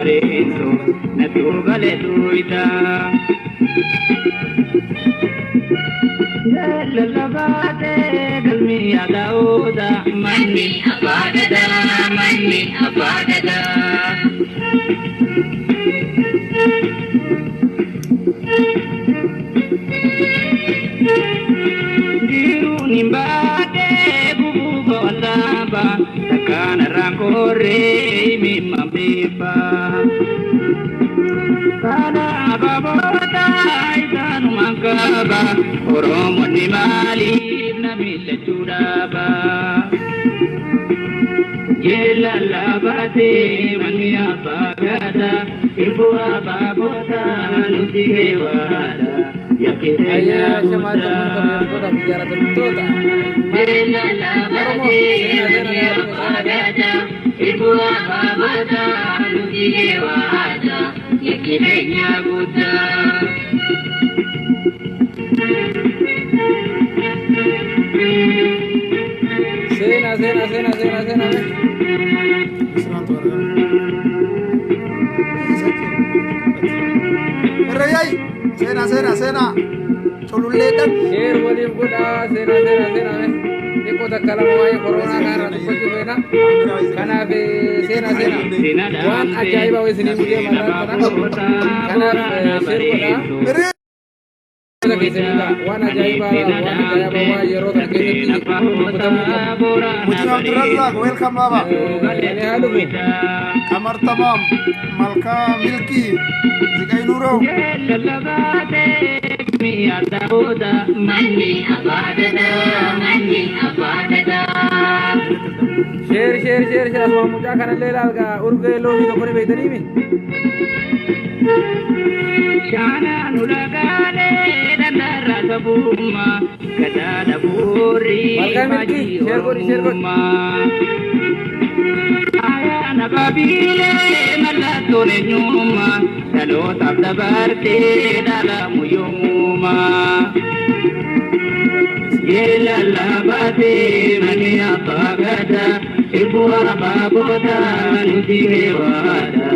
Bareedu natu gale duwita. Lallabaate galmi yaada'uudha manni abbaa gadaa manni abbaa gadaa. Jiruun hin baatee gubuu koolaaba takkaan irraan korree himimman beefa. Kana ababoota isaanumaan qaba Oromoonni maaliif na miillachuu dhaaba? Jeellallabaatee manni abbaa gadaa irbuu ababoota nuti keewwaadha. Yakkite Ayyaa shamaata kun kabajamtoota fi jaalatamtoota Oromoo seenaa seenaa seenaa seenaa seenaa seenaa seenaa seenaa Herreeyyaay seenaa seenaa seenaa cululleedhaan Share waliif godhaa seenaa seenaa seenaa xiqqoo takka lama waa'ee koronaa kana irraa dubbachuu feena. Kanaaf seenaa seenaa waan ajaa'ibaa wayii isinii mudee marraa kana. Kanaaf share godhaa. Herree Waan ajaa'ibaa waan ajaa'ibaa waan yeroo kana keessatti dubbatamuu qabu. Mujib Abdurrazzaq welcome baba Ani haa dhufu. Qamar Tamam Malkaa Milkii Ziqay Nuuroo Share share share share asuma mucaa kanallee ilaalgaa urgee loomii tokko ni beektanii mi? Shaanaan ulagaalee dhandarra sabummaa gadaadha boorri Malkaa Milkii share godhi share godhi. Ayyaana babiilee mallattoon eenyummaa dhalootaaf dabartee dhalamu yoomuma. Yeelallabaatee manni abbaa gadaa irbuu abbaa boodaa nuti heewaadha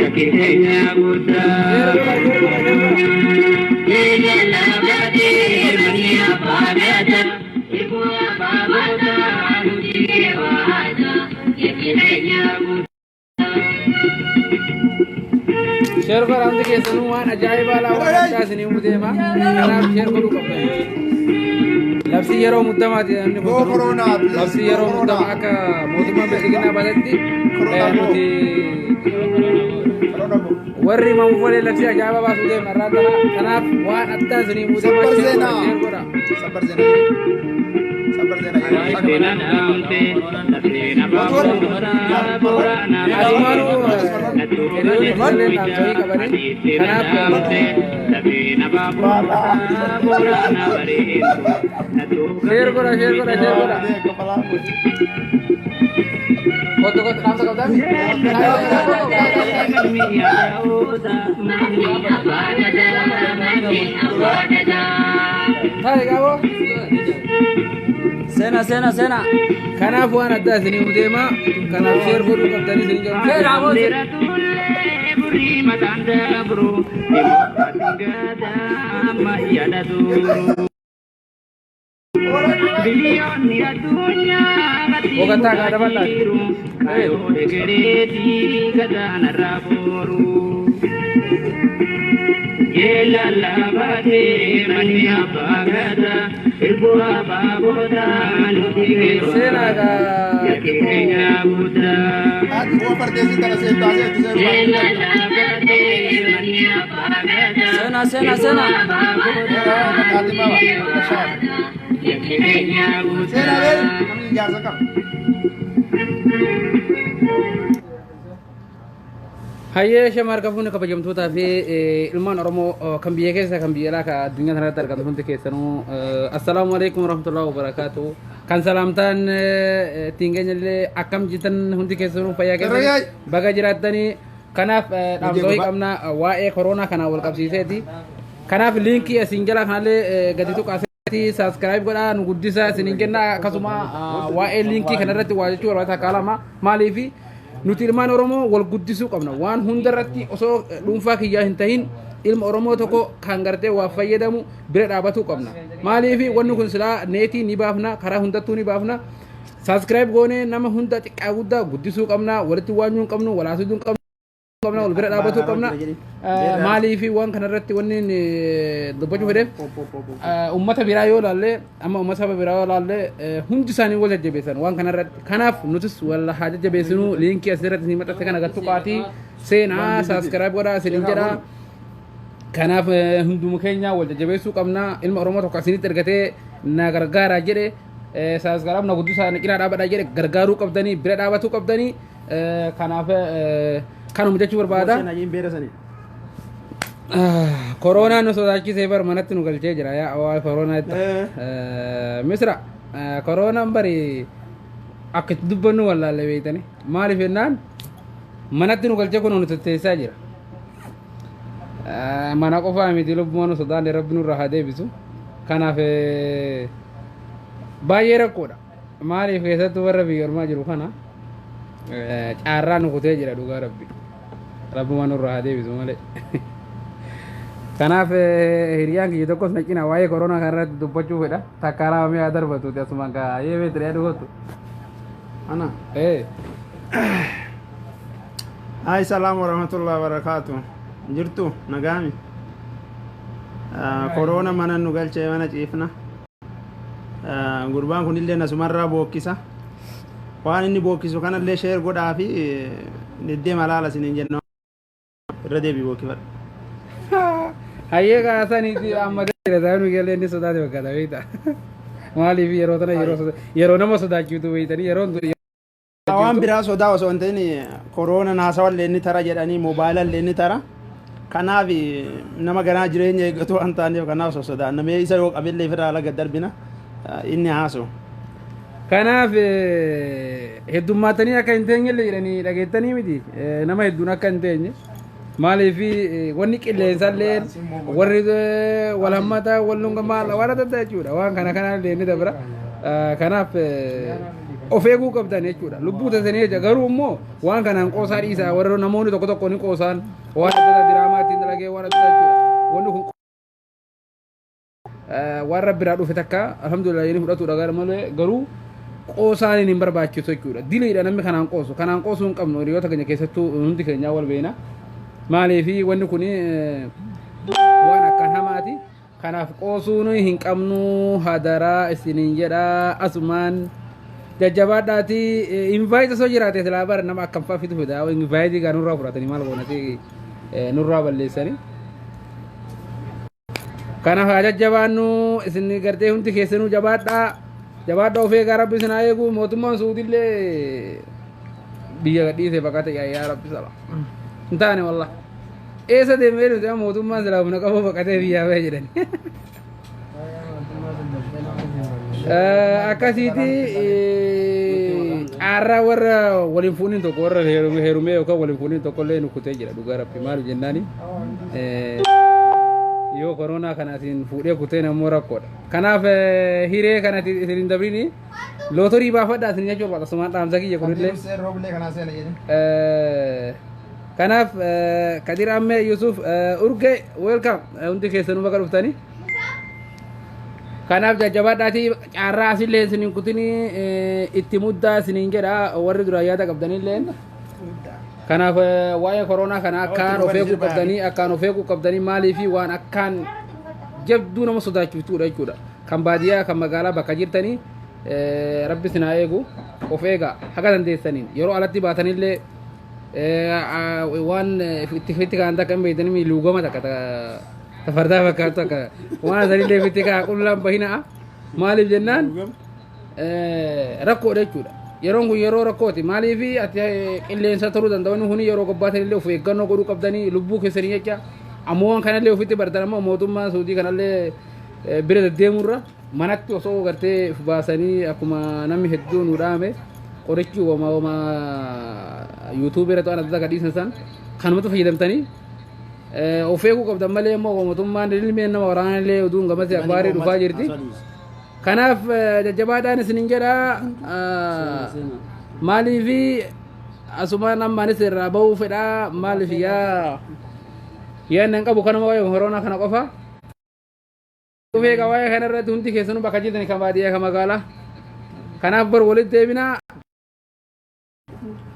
yakki keenya Share guddaa. godha share godha share godha. Yeelallabaatee manni abbaa gadaa irbuu abbaa boodaa nuti heewaadha yakki keenya guddaa. Share godha hundi keessanuu waan ajaa'ibaa laa waan addaa isinii himu deema. Kanaaf share godhuu qabdan. Labsii yeroo muddamaati inni Go kun. Corona please Labsii go yeroo Corona muddamaa akka mootummaan bilxiginnaa baasetti Corona go nuti Corona go warri mamuufalee labsii ajaa'ibaa baasuu deemna irraa tana. Kanaaf waan addaa isinii himu deema Sabbar share godha seenaa share godha. Sabbar seenaa Sabbar seenaa Asumaanuu hiriyoonni ijoolleen dhaamsanii qabanii kanaaf share godha share godha share godha. Kottu kottu dhaamsa qabdaami. Taa'e gaaboo. Seenaa seenaa seenaa. Kanaaf waan addaa isinii himu deema. Kanaaf share godhuu qabdanii isinii jedhu. Seenaa boo. Biyyoonni addunyaa Boqotaa kaa dabalaa. jiru kaayoo egereetii gadaanarraa booru. Yeelallabaatee manni abbaa gadaa irbuu abbaa boodaa nuti Seenaa gaa. yakki keenya guddaa. Ati bu'aa fardeessi tana seentaa seentu seeruma. Yeelallabaatee manni abbaa gadaa Seenaa seenaa seenaa. Ati baba. yakki keenya Seenaa bee guddaa. namni ijaarsa qaba. Hayyee shama harka fuunni kabajamtootaa fi ilmaan Oromoo kan biyya keessa kan biyya alaa kan addunyaa kanarratti argamu hundi keessanuu assalaamu alaikum warahmatullahi wabarakaatu. Kan salaamtaan ittiin geenyallee akkam jirtan hundi keessanuu fayyaa Herreeyyaay. keessan baga jiraattanii kanaaf dhaamsa wayii qabna waa'ee koronaa kanaan wal qabsiiseeti. Kanaaf liinkii asiin jala kanallee gadi tuqaaseeti subscribe godhaa nu guddisaa isiniin kenna akkasuma waa'ee liinkii kanarratti waa jechuu barbaada takkaa lama maaliifi Nuti ilmaan Oromoo wal guddisuu qabna. Waan hundarratti osoo dhuunfaa kiyyaa hin tahin ilma Oromoo tokko kan gartee waa fayyadamu bira dhaabatuu qabna. Maaliif wanni kun silaa neetii ni baafna, karaa hundattuu ni baafna. Subscribe goonee nama hunda xiqqaa guddaa guddisuu qabna. Walitti waanyuu hin qabnu, wal haasofuu hin qabna, wal bira dhaabatuu qabna. Maaliif waan kanarratti wanni dubbachuu fedheef, ummata biraa yoo laalle, amma ummata saba biraa yoo laalle, hundi isaanii wal jajjabeessan waan kanarratti. Kanaaf nutis wal haa jajjabeessinu. Liinkii asirratti isin maxxanse kana gattu qaatii seenaa subscribe godhaa isiniin jedha. Kanaaf hunduma keenya wal jajjabeessuu qabna. Ilma Oromoo tokko asinitti ergatee na gargaaraa jedhe, subscribe na guddisaa, na cinaa dhaabadhaa jedhe, gargaaruu qabdanii, bira dhaabatuu qabdanii. Kanaaf kanuma jechuu barbaada. Koronaan nu sodaachisee bar manatti nu galchee jira, yaa waa koronaa itti. Misra, koronaan bari akka itti dubbannu wallaalle beeytani. Maaliif jennaan manatti nu galchee kun nu tetteessaa jira. Mana qofaa miti, lubbuma nu sodaanne rabbi nurraa haa deebisu. Kanaaf baay'ee rakkoodha. Maaliif keessattuu warra biyya ormaa jiru kana caarraa nu kutee jira, dhugaa rabbi. Rabbuma nurraa haa deebisu malee. Kanaaf hiriyaan kiyya tokkos na cinaa waa'ee koronaa kana irratti dubbachuu fedha. Takka lama mi'a darbatuuti asumaan kaa yee beektu dhiyaatu kottu. Ana. Eh. Hai, salam warahmatullahi wabarakatuh. Jirtu nagaami. Korona mana nu galchee mana ciifna. Gurbaan kunillee nasumarraa bookkisa. Waan inni bookkisu kanallee share godhaa fi deddeema laala isiniin jenna. Irra deebii bookkifadha. Hayyee kaasaniiti amma jira taa'anii galee inni sodaate fakkaata beekta. Maaliif yeroo tana yeroo nama sodaachiiftu beektanii yeroon tun Waan biraa sodaa osoo hin ta'in koronaan haasawallee inni tara jedhanii, moobaayilallee inni tara. Kanaaf nama ganaa jireenya eeggatu waan taaneef kanaaf sosodaanna. Mee isa yoo qabillee ofirraa ala gad darbina inni haasa'u. Kanaaf heddummaatanii akka hin teenyellee jedhanii dhageettanii miti, nama hedduun akka hin teenye. Maaliif wanni qilleensaallee warri wal hammataa wal lunga maal waan adda addaa jechuudha. Waan kana kanaallee ni dabra. Kanaaf of eeguu qabdan jechuudha. Lubbuu tasanii jecha garuu immoo waan kanaan qoosaa dhiisaa, warra namoonni tokko tokko ni qoosaan waan adda addaa diraamaa ittiin dalagee waan adda addaa jechuudha. Wanni kun waan rabbi irraa dhufe takka alhamdulillah inni fudhatudha gara malee, garuu qoosaan hin barbaachisu jechuudha. Diliidha namni kanaan qoosu. Kanaan qoosuu hin qabnu, hiriyoota keenya keessattuu hundi keenyaa wal beena. Maaliif wanni kun waan akkaan hamaati. Kanaaf qoosuun hin qabnu, hadaraa isiniin jedha. Asumaan jajjabaadhaati. Invite osoo jiraate silaa bara nama akkam fa'aa fidu fida. Invite gaa nurraa fudhatanii maal goonati nurraa balleessanii. Kanaaf haa jajjabaannu isin gartee hundi keessanuu jabaadhaa. Jabaadhaa, of eegaa, rabbi isin haa eegu. Mootummaan Suudillee biyya gadhiisee baqate, yaa yaa rabbi sala. Hin taane wallah. Eessa deemee nuti amma mootummaan silaa humna qabu baqatee biyyaa bahe jedhani. Akkasiiti caarraa warra waliin fuuniin tokko, warra heerumee yookaan waliin fuuniin tokko illee nu kutee jira, dhugaa rabbi. Maal jennaani yoo koronaa kana asiin fuudhee kuteen ammoo rakkoodha. Kanaaf hiree kana isin hin dabrini, lootorii baafadhaa isin jechuu barbaada asumaan dhaamsa kiyya kunillee. Rooblee kanaa seena jedhin. Kanaaf Kadir Ammee Yusuf Urge, welcome, hundi keessanuu bakka dhuftanii. Kanaaf jajjabaadhaatii caarraa asillee isin hin kutinii, itti muddaa isiniin jedha warri duraan yaada qabdanillee. Kanaaf waa'ee koronaa kana akkaan of eeguu qabdanii, akkaan of eeguu qabdanii. Maaliifi waan akkaan jabduu nama sodaachiftuudha jechuudha. Kan baadiyyaa kan magaalaa bakka jirtanii rabbi isin haa eegu, of eegaa haga dandeessaniin. Yeroo alatti baatanillee waan itti itti kaan takka hin beektanii, luugama takka ta fardaa fakkaatu takka waan sanillee itti kaa qullaan bahinaa. Maaliif jennaan rakkoodha jechuudha. Yeroon kun yeroo rakkooti. Maaliif ati qilleensa turuu danda'u inni kun yeroo gobbaatanillee of eeggannoo godhuu qabdanii lubbuu keessanii jecha. Ammoo waan kanallee ofitti bartan, ammoo mootummaan Suudii kanallee bira deddeemurra manatti osoo gartee of baasanii akkuma namni hedduu nu dhaame, qorichi wama wama yuutuubii irratti waan adda addaa gadhiisan san kanumatti fayyadamtanii of eeguu qabdan malee immoo mootummaan ilmeen nama waraanallee oduun gamasii abbaarii dhufaa jirti. Kanaaf jajjabaadhaan isinin jedha. Maaliifi Asumaan ammaanis irraa bahuu fedhaa maaliif yaa yaadni hin qabu kanuma waa'ee koronaa kana qofa. Dhufee waa'ee kana irratti hundi keessanuu bakka jirtan kan baadiyyaa kan magaalaa. Kanaaf bar walitti deebinaa.